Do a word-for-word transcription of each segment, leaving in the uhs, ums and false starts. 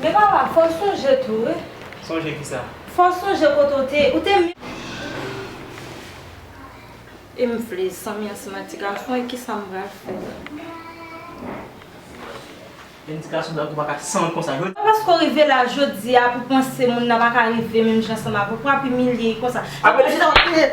Men papa, fò w sonje tou, wi. Sonje kisa? Fò w sonje kote w te, ou te men. E m vle zanmi ansanm ak ti gason, e kisa m pral fè? Men ti gason sa tou pa ka sanwont konsa. Jodi... Pa paske w rive la jodi a pou panse moun nan pa ka rive menm jan ansanm avè w, pou w ap imilye l konsa. Apre, jodi a w ap peye.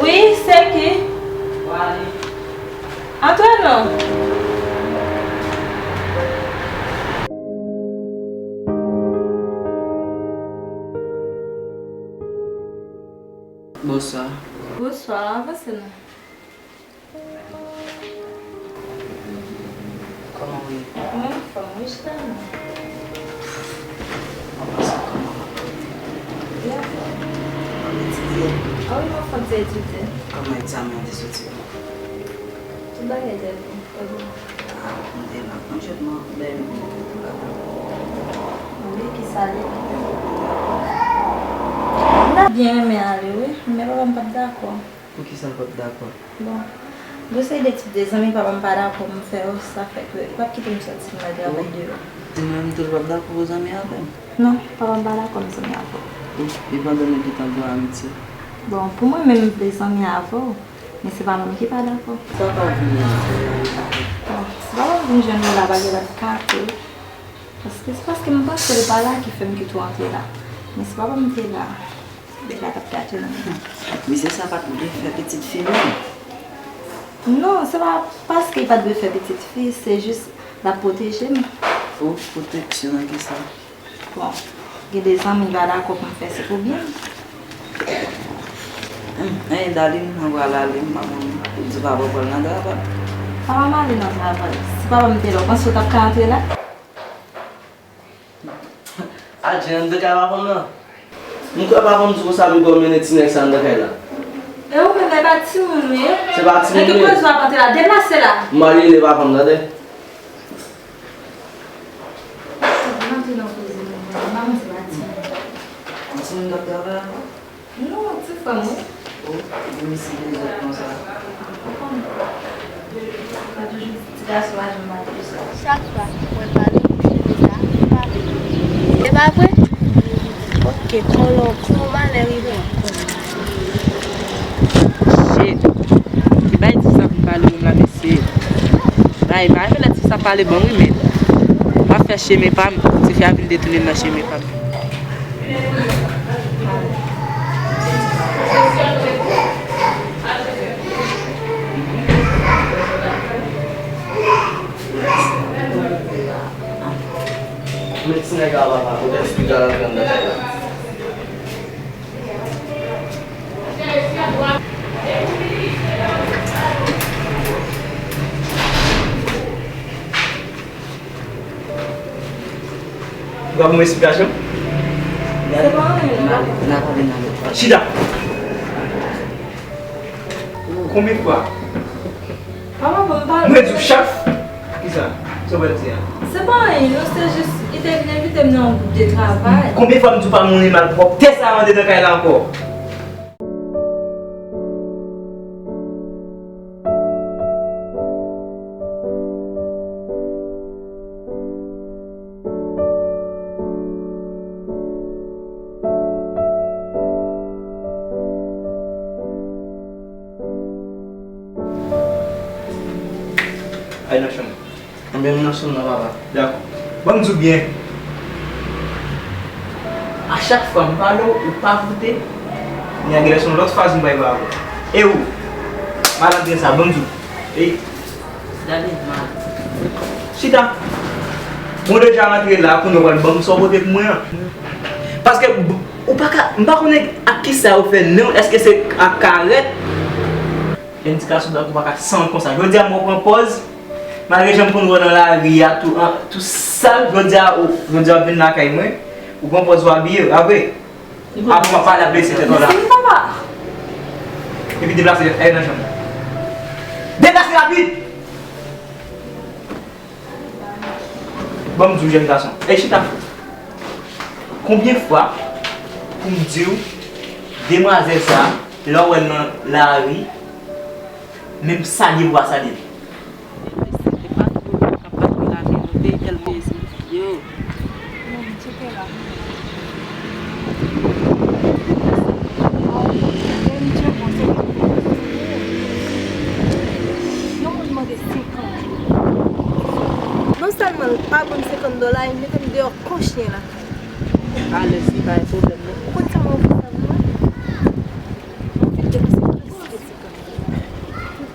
Wi, se ki? Antre non. Bonswa. Bonswa, avanse non. Kòman w ye? Mwen anfòm wi, chita non. Mwen panse kòman w ap pase? Byen. W ap etidye? A wi, mwen fè ti etidye. Kòman egzamen an te soti pou ou? Tout bagay te bon, te bon. A, mwen te la, mwen jwenn mwen bèl. Wi, kisa li? M ta byen renmen ale wi, men papa m pa t dakò. Poukisa l pa t dakò? Bon, gon seri de etid de zanmi papa m pa dakò m fè yo, sa fè ke li p ap kite m sòti m al travay deyò. Ou menm tou, l p ap dakò pou w zanmi avè m? Non, papa m pa dakò m zanmi avè w. Wi, e pandan nou gentan bon amitye? Bon, pou mwen menm, m vle zanmi avè w, men se papa m ki pa dakò. Papa w vin jwenn ou la? Bon, si papa m vin jwenn ou la, bagay la t kate. Paske se paske m panse l pa la ki fè m kite w antre la. Men si papa m te la, bagay la t ap gate non. Mesye sa pa t vle fè pitit fi menm? Non, se pa paske l pa t vle fè pitit fi, se jis l ap pwoteje m. O, pwoteksyon nan kisa? Bon, gen de zanmi pa dakò pou m fè se pou byen m. Hum, anyen, darling, mwen pral ale, m pa konn, ou di papa w pral nan travay. Papa m ale nan travay. Si papa m te la, ou panse w t ap ka antre la? Adje, anndan kay papa m nan. M kwè papa m di konsa, m kwè w mennen ti nèg sa anndan kay la. E ou menm, e pa timoun ou ye? Se pa timoun m ye. Nan ki koze w ap antre la? Deplase la! M al rele papa m, tande. M antre nan koze nou, m pa konn se pa timoun. Timoun k ap travay ankò? Non, ti frè m wi. O, epi misye gen zòt konsa. Ou konn, sa toujou di ti gason pa janm bat pou sa. Chak fwa mwen pale, ou di konsa, ou pale. E pa vre? Ok, kòlòk, yon malè rive w. Shit. Ki bay ti sa pou m pale menm la, mesye. Bay, bay, fè lè ti sa pale bon wi, men. M ap fè chemen pa m. Ti fi a vin detounen m nan chemen pa m. Met ti nèg la papa, ou te esplike al antre anndan kay la. Ou ka ban mwen esplikasyon? Gade pa anyen non. N a pale nan lòt. Chita! Konbyen fwa? Papa, bon, m pa... Mwen di w chak... Kisa? Sa w pral di a? Se pa anyen non, se jis, li te vin envite m nan yon gwoup de travay. Konbyen fwa m di w pa moulen malpwòpte sa anndan kay la ankò? Al nan chanm ou. Anben, m nan chanm nan, papa. Dakò. Ban m di w byen. A chak fwa m pale w, ou pa koute. Kounye a genlè se yon lòt faz m bay ba ou. E ou, malandren sa, ban m di w. Ey, gade mal. Chita. Bon, deja rantre la, kounye a w pral ban m sa w pote pou mwen an. Paske, ou pa ka, m pa konnen ak kisa yo fè non, èske se ak karèt? Lè m di gason tankou pa ka sanwont konsa. Jodi a m wè w pran pòz, malgre jan m konn wè w nan lari a tou, an, tou sal, jodi a, ou, jodi a w vin lakay mwen, ou pran pòz ou abiye, pa vre? Apre m ap pale ap blese tèt ou la. Epi deplase tèt, ale nan chanm ou. Deplase rapid! Ban m di w, jèn gason. Ey, chita. Konbyen fwa pou m di w, demwazèl sa, lè w wè l nan lari, menm salye pou w pa salye l? Mesye, se pa tou moun k ap pase lave nou, peyi tèl pezi. Yo. Bon, tcheke la. Aw, men misye bon, se yon moun mande senkant dola. Non sèlman l pa ban m senkant dola, li mete m deyò kon chen lakay. Alèz, li pa gen pwoblèm, non. Ou konn sa mwen fè sa pou mwen? Mwen fin depanse plis ke senkant dola.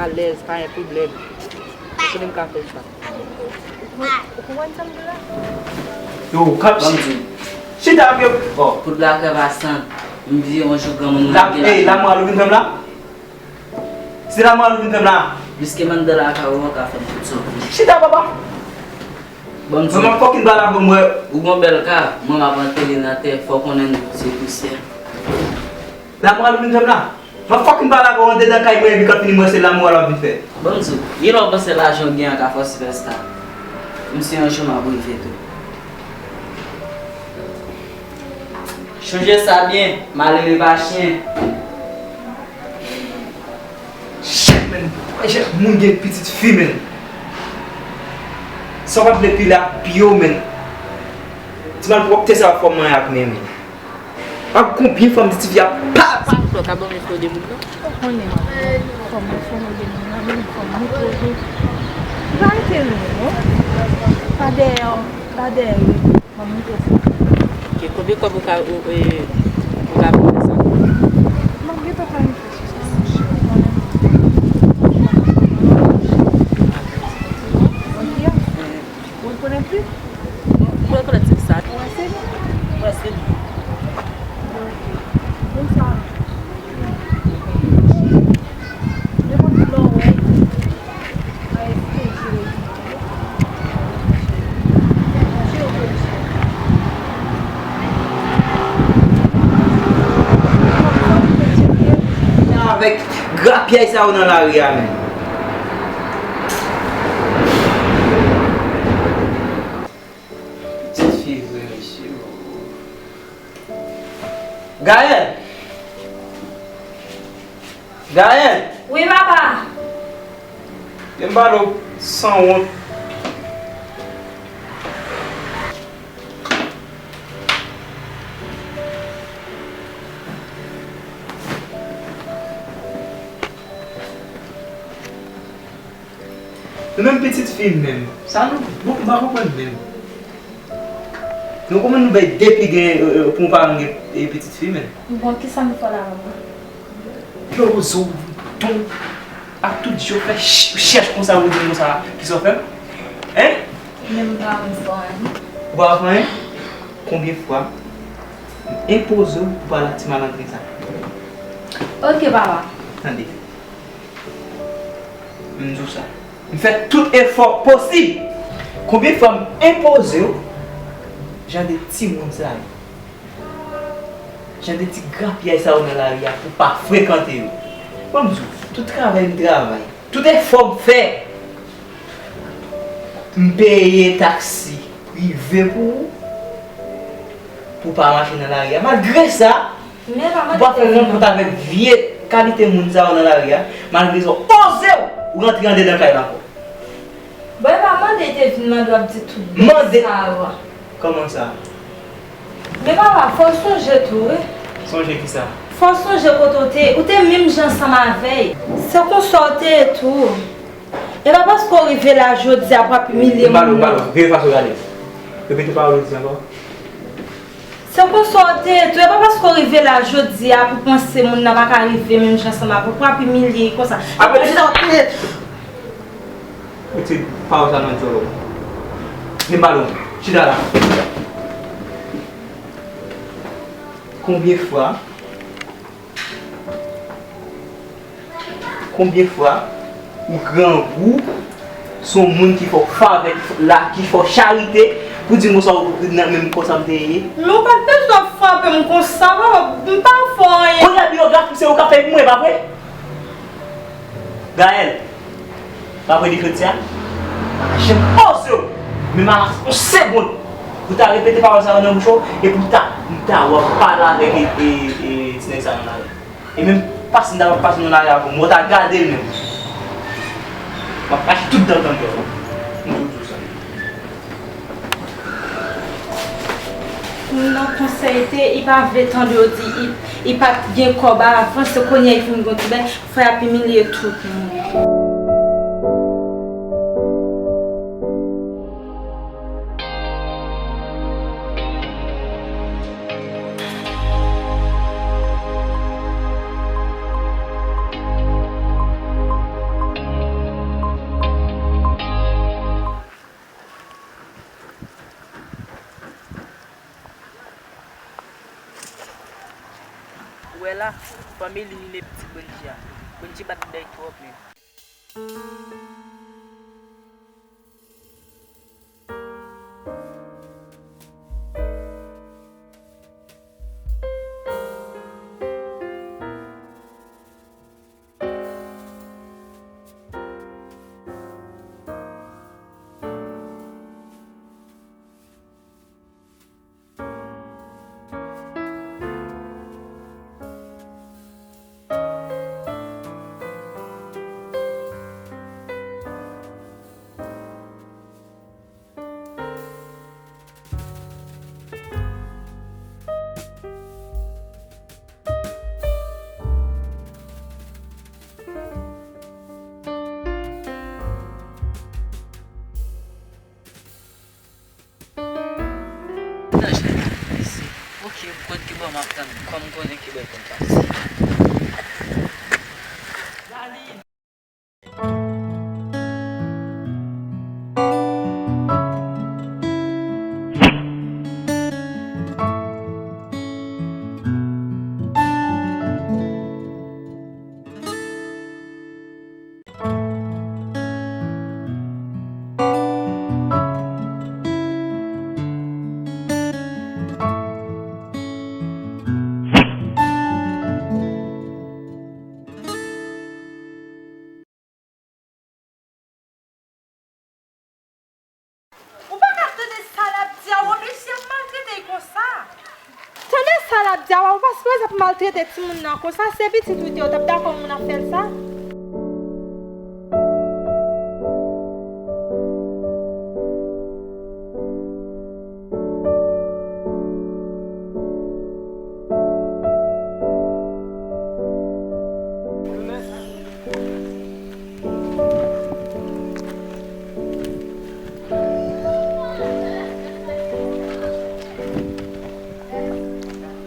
Alèz, pa gen pwoblèm. Ou konnen m ka fè sa. Ou konprann sa m di w la? Yo, kap chita. Chita ak yo. Oh. Poud la krèv a san. M vye yon jou granmoun mwen gen la. Ey, lamoral ou vin fè m la? Se lamoral ou vin fè m la? Pliske m anndan lakay ou an ka fè m tout sa w vle. Chita, papa. Ban m di w. Mwen m ap fòkin pale avè w, mwen. Ou gon bèl ka, mwen m ap antere nan tè, fò w konnen nou se pousyè. Lamoral ou vin fè m la? M ap fòkin pale avè w andedan kay mwen epi kan fini mwen se lamoral w ap vin fè. Ban m di w, gen lè w panse lajan w gen an ka fè w sipèsta. M si yon jou m ap rive tou. Chonje sa byen, malere pa chen. Shit, man. Wè jan moun gen pitit fi, man. Sa w pa t vle pile ak pye w, man. Ti malpwòpte sa w ap fè w manyen ak men, man. Ak konbyen fwa m di ti fi a pa, pa. Sa w ka ban mwen fè w de moun nan? Ou konnen, man. Fò m fè w de moun nan, men fò m montre w. Ou pa rete lwen, non. Pa dèyè, pa dèyè. Ban m montre w. Ok, konbyen kòb ou ka, ou, e, ou ka peye sa? M ap gentan planifye sou sa, monchè. Ou rekonèt li? Ou rekonèt tip sa? Ou wè se li? Ou wè se li? Ok. Konsa. Nenpòt lè w wè, a espere ki rezilta yo. Avèk grapyay sa yo nan lari a menm. Pitit fi vre, mesye. Gaël! Gaël! Wi, papa! Vin pale w sanwont. Nou menm pitit fi menm. Sa nou, bon, m pa konprann menm. Nou konprann nou bay de piga, e, e, pou yon paran gen, e, pitit fi menm. Bon, kisa nou fè la, manman? Yo, zo, ton, ak tout je w fè ch-, chèch konsa, ou di m konsa, kisa w fè m? Hein? Men m pa konn fè anyen. Ou pa konn fè anyen? Konbyen fwa m enpoze w pou pale ak ti malandren sa? Ok, papa. Tande. M di w sa. M fè tout efò posib. Konbyen fwa m enpoze w jan de timoun sa yo? Jan de ti grapyay sa yo nan lari a pou pa frekante yo? Ban m di w, tout travay m travay, tout efò m fè, m peye taksi prive pou ou, pou w pa mache nan lari a. Malgre sa, ou pa fè rankont avèk vye kalite moun sa yo nan lari a. Malgre sa, w oze w rantre andedan kay la ankò. Bon, e pa mande te vin mande w ap di tout bagay sa yo a. Kòman sa? Men papa, fò w sonje tou, wi. Sonje kisa? Fò w sonje kote w te ye. Ou te menm jan ansanm avè l. Se konsa w te ye tou. E pa paske w rive la jodi a pou w ap imilye moun nan. Veye fason w gade. Repete pawòl ou di ankò. Se konsa w te ye tou, e pa paske w rive la jodi a pou panse moun nan pa ka rive menm jan ansanm avè w, pou ap imilye l konsa. Apre, chita w te ye. Retire pawòl sa nan dyòl ou. Vin pale w. Chita la. Konbyen fwa Konbyen fwa ou grangou sou yon moun ki fè w favè, ki fè w charite, pou di m konsa w nan menm konsa m te ye? Men ou pa t bezwen ap frape m konsa, papa, m pa fè w anyen. Kounye a, biyograf ou se ou k ap fè pou mwen, pa vre? Gaël, pa vre li soti a? Pa janm poze w, menm a yon segonn, pou ta repete pawòl sa yo nan bouch ou, e pou ta, pou ta w ap pale avèk e, e, e, ti nèg sa nan lari. E menm pase m ta pase nan lari a pou mwen, w ta gade l menm. M ap rache tout dan l nan dyòl ou. M di w sa. Moun nan konsèy te, li pa vle tande yo di li, li pa t gen kòb avan, se kounye a li fin gen yon ti bèl, fò y ap imilye tout moun. Ou wè la, fanmi li mine pitit Bondye a. Bondye bat bèy twòp menm. Ok, m konn kibò m ap tann, kòm m konnen kibò l konn pase. Ou pa ka tande sa l ap di a, w oblije ap maltrete l konsa. Tande sa l ap di a, w pa sipoze ap maltrete timoun nan konsa, se pitit ou te ye, w t ap dakò moun ap fè l sa?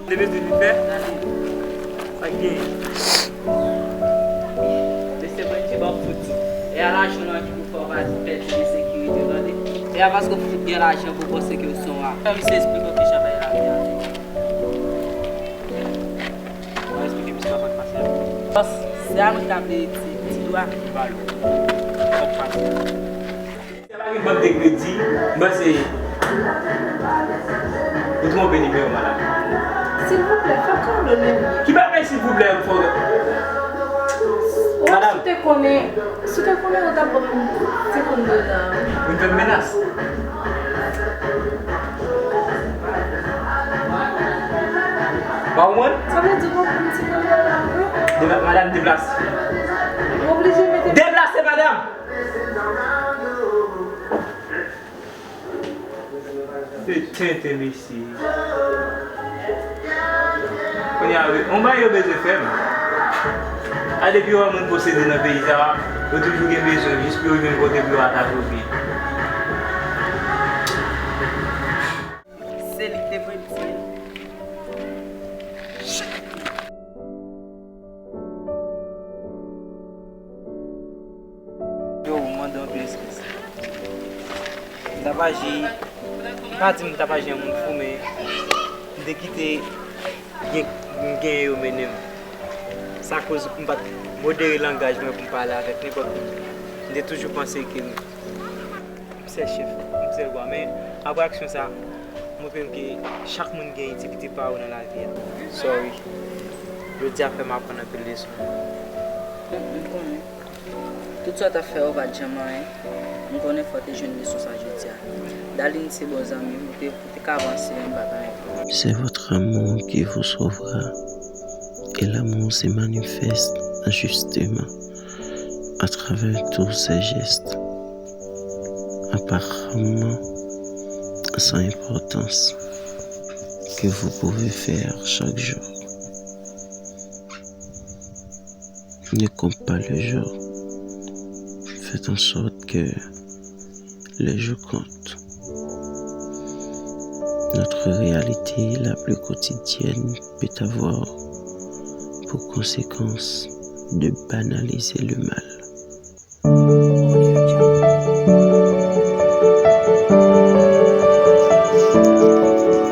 Leve vit fè. Sa k genyen? Mesye Bondye ba w fout. E a lajan w ki pou fè w pa pèdi de sekirite, tande? E a paske w fout gen lajan pou w panse ke w se yon wa. Fè misye esplike w kijan bay lavi a ye. Mwen esplike misye sa k pase a. Bòs, se a mwen ta vle di, di dwa. Balo. Sa k pase a. Se pa gen bank de kredi, m panse ou twonpe nimewo, madanm. Silvouplè, fè kado nou ye. Ki bagay silvouplè, fò. Madanm. Si w te konnen, si w te konnen, ou t ap ban m senkant dola. Ou vin fè m menas. Pa ou mwen? Sa vle di ou pran m ti nan lòl la vre? Dema-, madanm, deplase. Ou oblije mete. Deplase, madanm! Se tenten, mesye. Kounye a, wi, yon bagay yo bezwen fè m. A, depi yo wè moun posede nan peyi sa a, yo toujou gen bezwen jis pou yo jwenn kote pou yo atake w pye. Se li k te voye m di l. Aji, m pa di m t ap aji an moun fou, men m te kite gen, m gen yo mennen m. Sa koz m pa t modere langaj mwen pou m pale avèk nenpòt moun. M te toujou panse ke m sè chèf, m sè wa. Men, apre aksyon sa, montre m ke chak moun gen itilite pa yo nan lavi a. Sorry. Jodi a fè m aprann anpil leson. M konnen. Tout sa w t ap fè yo pa t janm anyen. M konnen fò w te jwenn leson sa jodi a. Darline se bon zanmi m, ou te, ou te ka avanse menm pa t anyen. C'est votre amour qui vous sauvera. Et l'amour se manifeste justement à travers tous ces gestes apparemment sans importance que vous pouvez faire chaque jour. Ne compte pas le jour. Faites en sorte que les jours comptent. Notre réalité la plus quotidienne peut avoir pour conséquence de banaliser le mal.